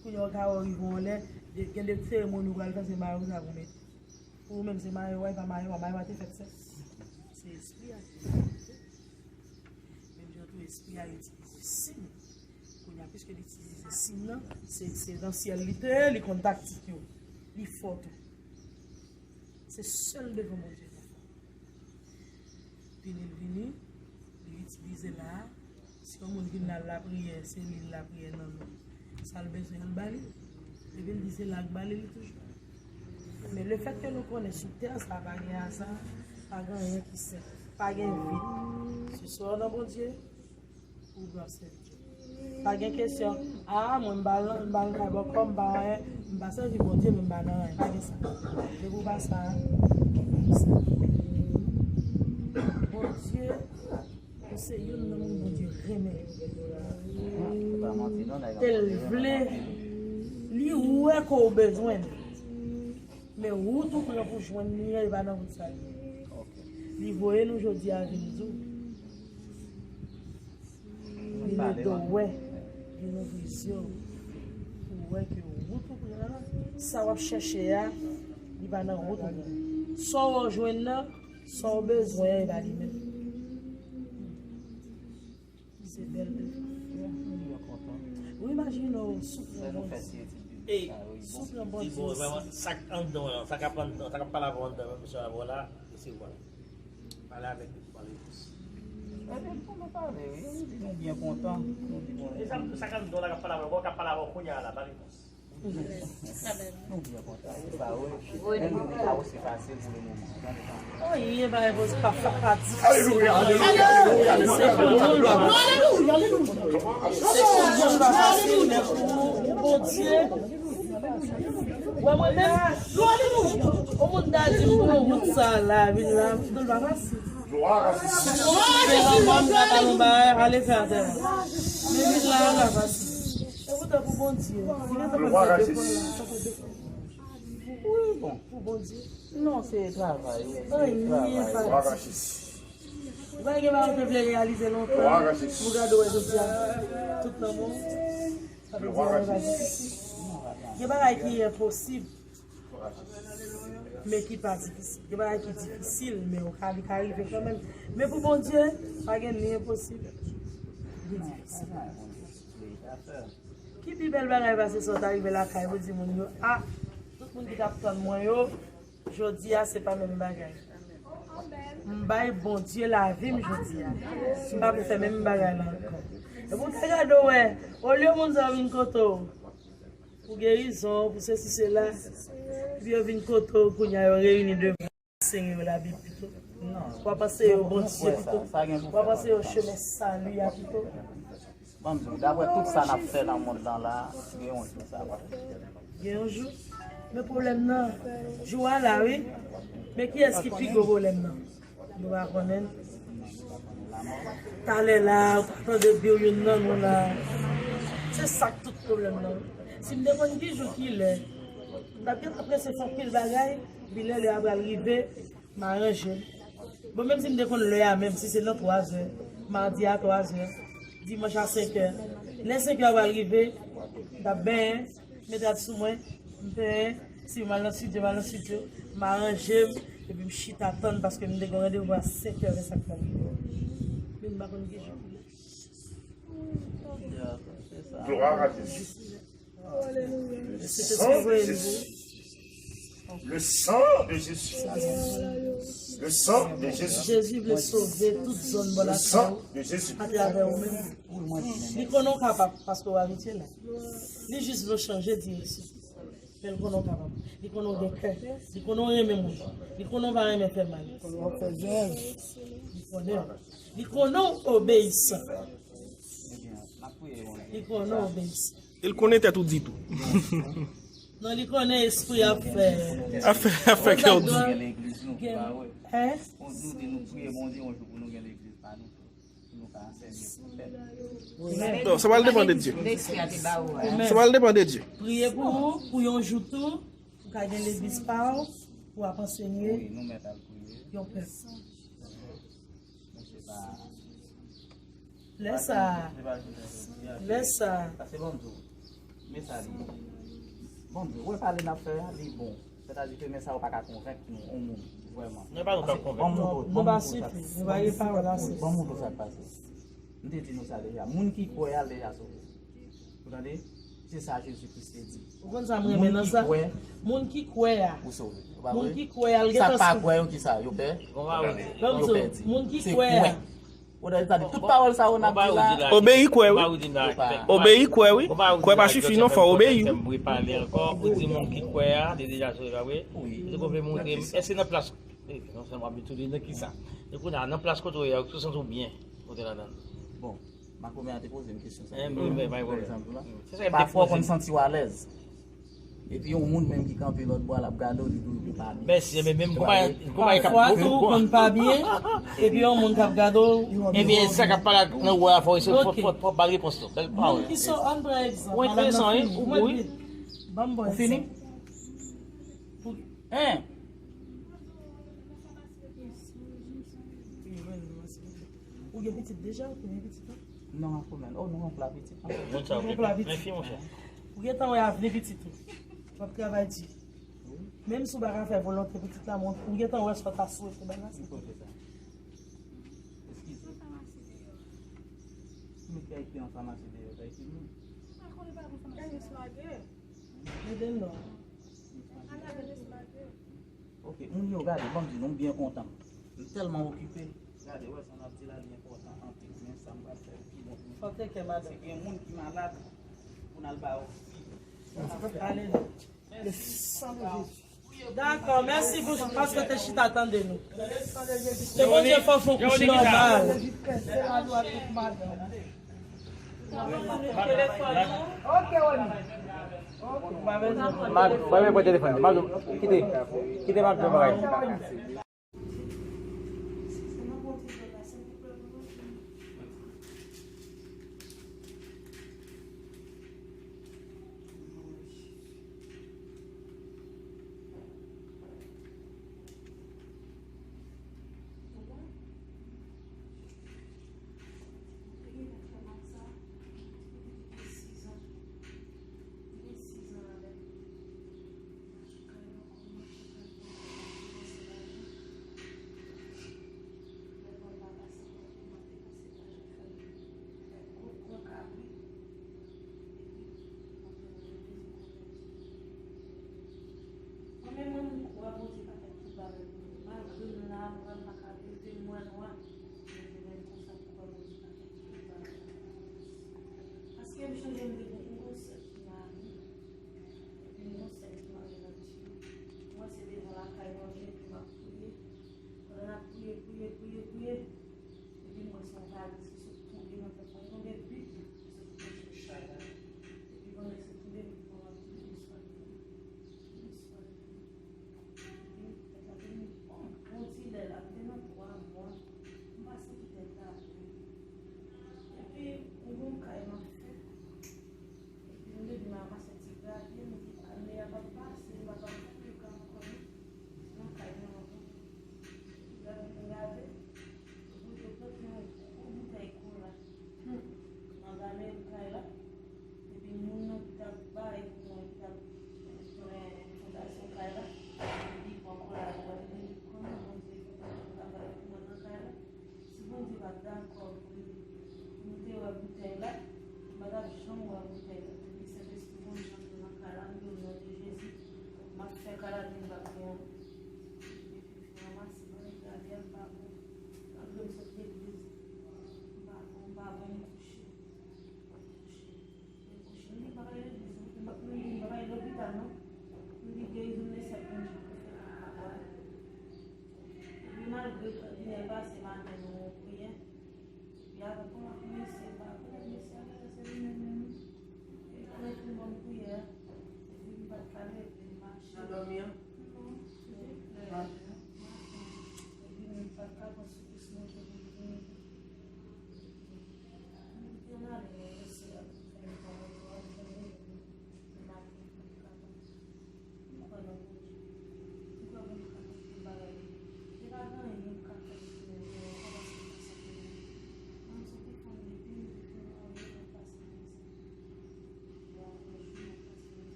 Kounye a, w ka wè w rive yon lè, de, gen de seremoni ou pral fè, se mayo sa pou mete. Pou ou menm, se mayo a, e pa mayo a, mayo a te fèt sèt. Se espri a ki te fèt. Menm jan tou, espri a itilize siy. Kounye a, piske l itilize siy nan, se, se nan syèl li te ye, li konn taktik yo. Li fò tou. Se sèl devan Bondye li fò. Vini l vini, li itilize la a. Si yon moun vin la, lapriyè, se li lapriyè nan non. Sa l bezwen an, l ba li. Epi l di se la k ba li, li toujou. Men lefètke nou konnen sou tè sa pa gen aza, pa gen anyen ki senp, pa gen vid. Se swa w nan Bondye, ou byen w sèvi Dye. Pa gen kesyon, a, mwen m pa nan, m pa nan kay bòkò, m pa anyen, m pa sèvi Bondye, men m pa nan anyen. Pa gen sa. Depi w pa sa, Bondye, ou se youn nan moun Bondye renmen. E l vle, li wè ke w bezwen l. Men wout ou pran pou jwenn li an, e pa nan wout sa l ye. Li voye nou jodi a vin di w. Li ede w wè, vin ouvri zye w pou w wè ke wout ou pran an, sa w ap chèche a, li pa nan wout ou pran. Sa w jwenn nan, sa w bezwen an, e pa li menm. Se bèl de. Ou imajine w soufri yon Bondye. Soufri yon Bondye. Sa k anndan w lan, sa k ap anndan, sa k ap pale avè w anndan, menm misye avè w la, resevwa l. Pale avèk li pou ba l repons. Ebyen, pou nou pale, wi, nou di nou byen kontan. Nou di bon. E sa, sa k anndan w la k ap pale avè w, k ap pale avè w kounye a la, ba repons. Nou byen kontan. Menm nou pa osi fasil pou le moman. Anyen pa enposib, pa, pa, pa difisil. Alelouya, alelouya, alelouya, alelouya, alelouya. Alelouya, alelouya. Se pa fasil, men pou, pou Bondye. Wè mwen menm, yon moun ta di m pou yon wout sa la, vin la, m di l pa fasil. Glwa a Jezi. Fè yon mòn, katalon bagay, ale fè atè la. Men vin la, pa fasil. E poutan pou Bondye, li gentan konn fè defann la, sa fè defann. Wi, bon. Pou Bondye. Non, se travay, wi, se travay. Anyen pa difisil. Ou pa gen bagay ou te vle reyalize lontan, ou gade w jodi a, tout nan men w. Sa vle di anyen pa difisil. Gen bagay ki enposib, men ki pa difisil. Gen bagay ki difisil, men ou ka, li ka rive kanmenm. Men pou Bondye, pa gen ni enposib, ni difisil. Ki pi bèl bagay pase sa w ta rive lakay pou di moun yo, a, tout moun ki t ap tann mwen yo, jodi a se pa menm bagay. M bay Bondye lavi m jodi a. M pa pou fè menm bagay la ankò. Epi w te gade w wè, olye moun sa yo vin kote w pou gerizon, pou sesi, sela, epi yo vin kote w kounye a, yo reyini devan. Anseye yo Labib pito. W ap anseye yo Bondye pito. W ap anseye yo chemen sali a pito. Ban m di w, daprè tout sa n ap fè nan mond lan la, gen yon jou sa va. Gen yon jou. Men pwoblèm nan, jou a la, wi. Men kiyès ki pi gwo pwoblèm nan? Nou pa konnen. Talè la, ou pa tande biw youn nan nou la. Se sa k tout pwoblèm nan, wi. Si m te konn ki jou ki lè, m t ap gentan prese fè anpil bagay, epi lè, lè a pral rive, m aranje m. Bon, menm si m te konn lè a, menm si se nan twazè, madi a twazè, dimanch a senkè, lè senkè a pral rive, m t ap benyen, met rad sou mwen, m penyen, si m al nan estidyo, m al nan estidyo, m aranje m, epi m chita tann paske m te gen randevou a senkè, men sa k pral rive. Men m pa konn ki jou. Glwa a Jezi. Le sang de Jésus. Le sang de Jésus. Le sang de Jésus. Jezi vle sove tout zòn bò lakay ou atravè ou menm. Li konnen w kapab paske w abitye la. Li jis vle w chanje direksyon. Men l konnen w kapab. Li konnen w gen kè. Li konnen w renmen moun. Li konnen w pa renmen fè mal. Li konnen w. Li konnen w obeyisan. Li konnen w obeyisan. E l konnen tèt ou di tou. Non, li konnen espri ap fè. Ap fè, ap fè kè w di. Hein? Non, sa pral depann de Dye. Sa pral depann de Dye. Priye pou ou, pou yon jou tou, ou ka gen legliz pa w, pou w ap ansenye yon pèp. Lè sa, lè sa. Paske ban m di w, men sa li ye. Ban m di w, wè pale n ap fè a, li bon. Sètadi ke men sa yo pa ka konvenk nou, yon moun, vrèman. Nou pa konvenk. Ban m montre w, ban m montre w sa k pase. Ban m montre w sa k pase. M te di nou sa deja. Moun ki kwè a, l deja sove. Ou tande? Se sa Jezi Kris te di. Ou konn sa m renmen nan sa? Moun ki kwè a. Ou sove. Ou pa vre? Moun ki kwè a, l gentan sove. Sa k pa kwè yo, ki sa? Yo pè? Yo pèdi. Moun ki kwè a. Ou tande, sa di tout pawòl sa yo n ap di la. Obeyi kwè, wi. Obeyi kwè, wi. Kwè pa sifi, non, fò obeyi, wi. Ou di moun ki kwè a, li deja sove, pa vre? Wi. Èske nan plas, non sèlman w ap di tou li, nan ki sa? E kounye a, nan plas kote w ye a, ou santi w byen kote ladan l? Bon. Makomè a te poze m kesyon sa. Pafwa w konn santi w alèz. Epi yon moun menm ki kanpe lòt bò a, l ap gade w, li tou, li pa byen. Mèsi, men menm konpayi k ap. Pafwa tou, w konn pa byen, epi yon moun k ap gade w. Ebyen, sa k ap pale nan ou a, fò w ba l repons tou. Bèl pawòl. Moun ki sou, ann pran egzanp. Ou enteresan, wi, ou bon, wi. Ban m bon egzanp. Ou fini? Hein? Ou gen pitit deja? Ou gen pitit la? Non, ankò menm. Oh, non, yon pla pitit. Moun sa yo gen plen fi, monchè. Ou gentan wè avni pitit ou. W ap travay di. Menm si w pa ka fè volonte pitit la, men ou gentan wè sa w ta swete bagay sa. Ki kote sa? Eskize. Kay te an famasi deyò, kay ti moun. Mwen konnen pa gen famasi. Ede m non. Ann avè Nesma de. Ok, moun yo gade, ban m di nou, m byen kontan. M tèlman okipe. Gade, wè, sa n ap di la, li enpòtan anpil, men sa m pral fè pi bon. Fò te kè madanm. Gen moun ki malad, pou n al ba yo fi. Ale non. Dakò, mèsi pou paske te chita tande nou. Ke Bondye fè w fon kouch nòmal. Mwen men pran telefòn. Mwen kite, kite mwen bagay. Mwen menm mwen m kwè Bondye ka fè tout bagay pou mwen. Malgre m la, mwen m pa ka leve m wè nwa. Men se menm konsa m kwè Bondye ka fè tout bagay. Paske m chonje m te gen yon gwosè ki mari. Epi m gon sè ki mari nan ti. Mwen se devan lakay mwen m kenbe m ap priye. Pandan n ap priye, priye, priye, priye. Epi m wè se yon valiz ki sot tonbe nan tèt mwen, tonbe vit, ki sot tonbe sou chay la. Epi pandan l sot tonbe, m di mwen ap priye, m sot priye, m sot priye. Epi tèt la te vin bon, bon ti lè la, m te nan twa mwa, m pa santi tèt la vre. Epi m gon kay m ap fè.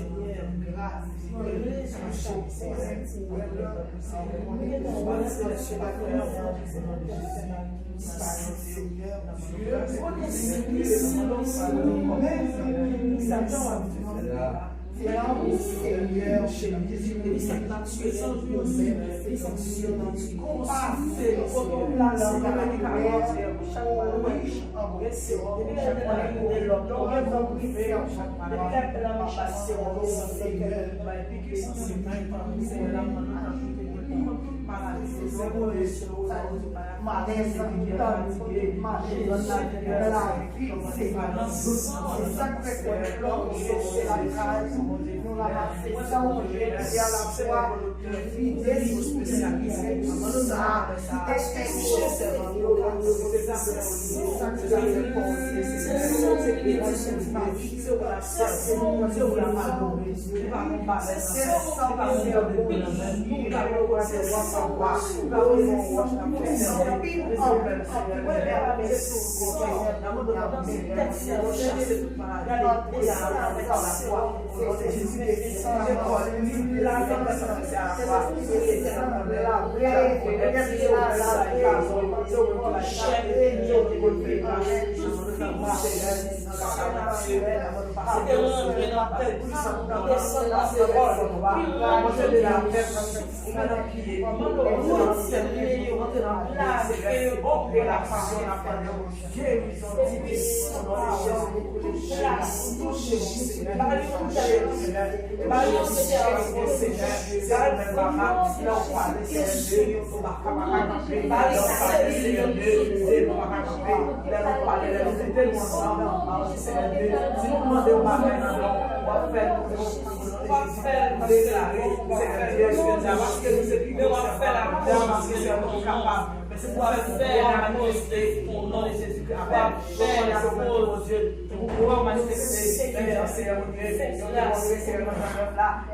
Senyè, gras, rele sou chak kò, pou wè lè, an konprann, sou pati nan sou pati nan, Senyè, Dye, kote si, si, si, menm, sa, sa, Senyè, Senyè, Senyè, Senyè, Senyè, Senyè, Senyè,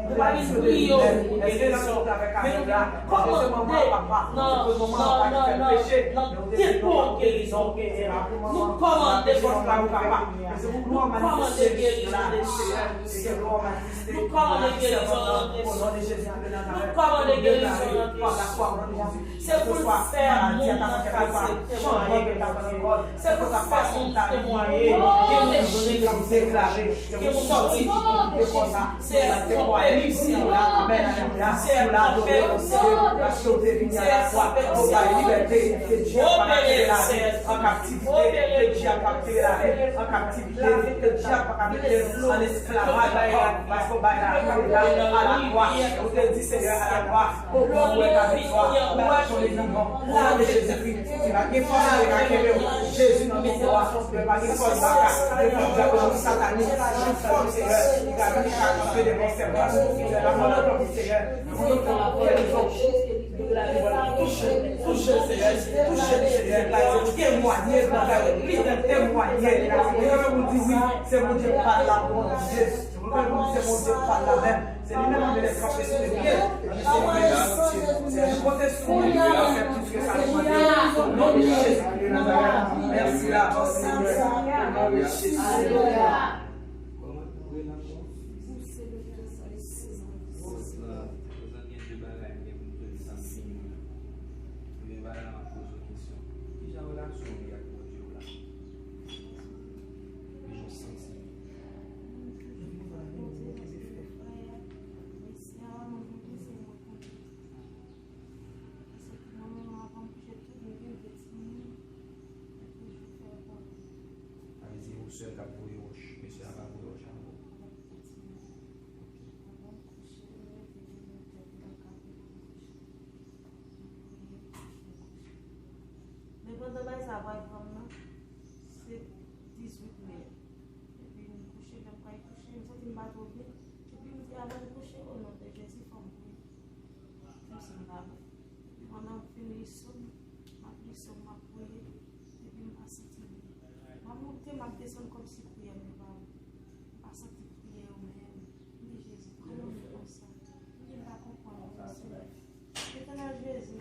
Nou pa vin priye w pou gerizon, men nou kòmande nan, nan, nan, nan, nan depo gerizon. Nou kòmande, nou kòmande gerizon de Jezi. Nou kòmande gerizon nan non de Jezi. Nou kòmande gerizon nan non de Jezi. Se pou l fè moun nan kase temwaye. Se pou l fè moun nan temwaye. Ke moun jeni, ke moun sòti. Se yon pèmisyon. Se yon pèmisyon. Se yon pèmisyon. Opere, Seyè. Opere, Seyè. Ke dyab pa ka mete l an esklavaj ankò, paske w bay lavi w la alakwa. Ou te di, Senyè, alakwa, ou pran mwen ka viktwa, ou ba nou yon delivrans. O non de Jezikri, si pa gen fòs ki ka kenbe w, Jezi nan non a, men pa gen fòs baka, gen fòs dyabolik, satanik, tout fòm, Senyè, ki ka vini ka kanpe devan sèvant ou, Senyè, nan non de Jezikri, Senyè. Touche, touche, Senyè, touche, Senyè. Temwaye, temwaye, temwaye. Mwen menm, ou di wi, se Bondye pa la, Bondye. Mwen menm, ou di se Bondye pa la menm. Se li menm ki lè kanpe sou pye. Senyè, nou konte sou ou, Senyè, fè plis ke sa nou mande. O non de Jezi de Nazarèt. Mèsi la, Senyè. O non de Jezi. Alelouya. Kòman ou rele ankò? Sis la, sis la gen de bagay m gen pou m di w, sa m fini la. Premye bagay la, m ap poze w kesyon. Kijan relasyon w ye ak Bondye w la? Kijan w santi l? Paske mwen menm, avan m kouche, tout mwen gen de timoun, mwen toujou fè pwoblèm. Sa vle di ou sèl k ap voye wòch, mesye a pa voye wòch avè w? Avèk de timoun. Ok. Avan m kouche, m leve de nèf è, m nan kafè pou m kouche. M priye, m kouche, m kouche. Men pandan bagay sa a pral pran m nan, se dizuit mè. Epi m kouche, lè m pral kouche, m santi m pa twò byen. Epi m di, avan m kouche, o non de Jezi, fò m priye. Kòmsi m pa byen. Epi pandan m fin li Sòm, m ap li Sòm, m ap priye, epi m pa santi m byen. M ap monte, m ap desann kòmsi priyè m yo pa bon. M pa santi priyè yo menm. M di, Jezi, pran nan men konsa. M di, m pa konprann, Seyè. Etènèl Jezi,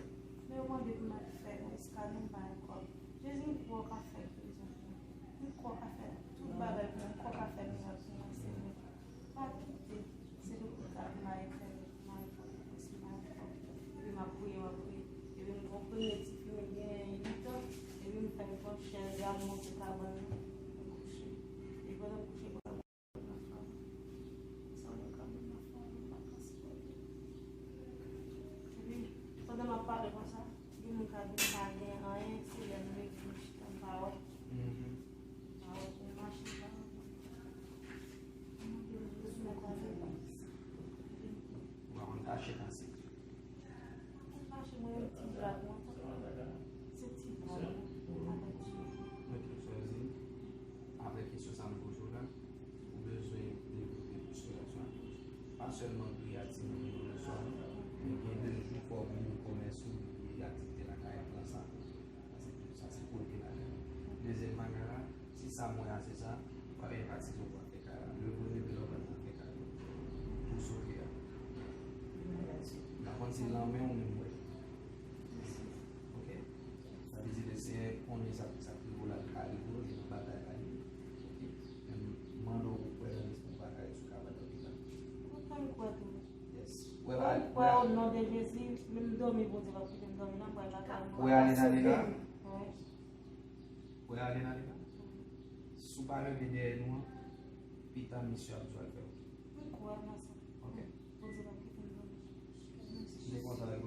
men yo mande pou m al fè yon eskanè, m pa dakò. Jezi, m kwè w ka fè gerizon pou mwen. M kwè w ka fè tout bagay pou mwen. M kwè w ka fè mirak pou mwen, Senyè. Pa kite Sèlman priye a timoun yo le swa, men gen de jou fò moun yo komès ou li aktivite lakay an pran sa. Sa se, sa se premye bagay. Dezyèm bagay la, si sa mwen a se sa, pa gen pati yo pran fè kay la. Leve leve lò pral nan fè kay la. Tou sote a. M pa konn si lanmen ou menm wè. Ok? Sa vle di le Senyè konnen sa sa ki rive w la li ka rive w, li nan batay la li. Ok? Men m mande w pou kwè nan lespri w pa ka sou ka bat anpil la. Ou pa kwè tou. Yes. Wè pa Mwen kwè o non de Jezi, menm dòmi Bondye p ap kite m dòmi nan, mwen pa ka Wè ale nan lega? Wi. Wè ale nan lega? Si w pa leve dèyè nou an, pita misye ap di w al fè ok. Mwen kwè nan sa. Ok. Bondye p ap kite m dòmi. M te kontan lè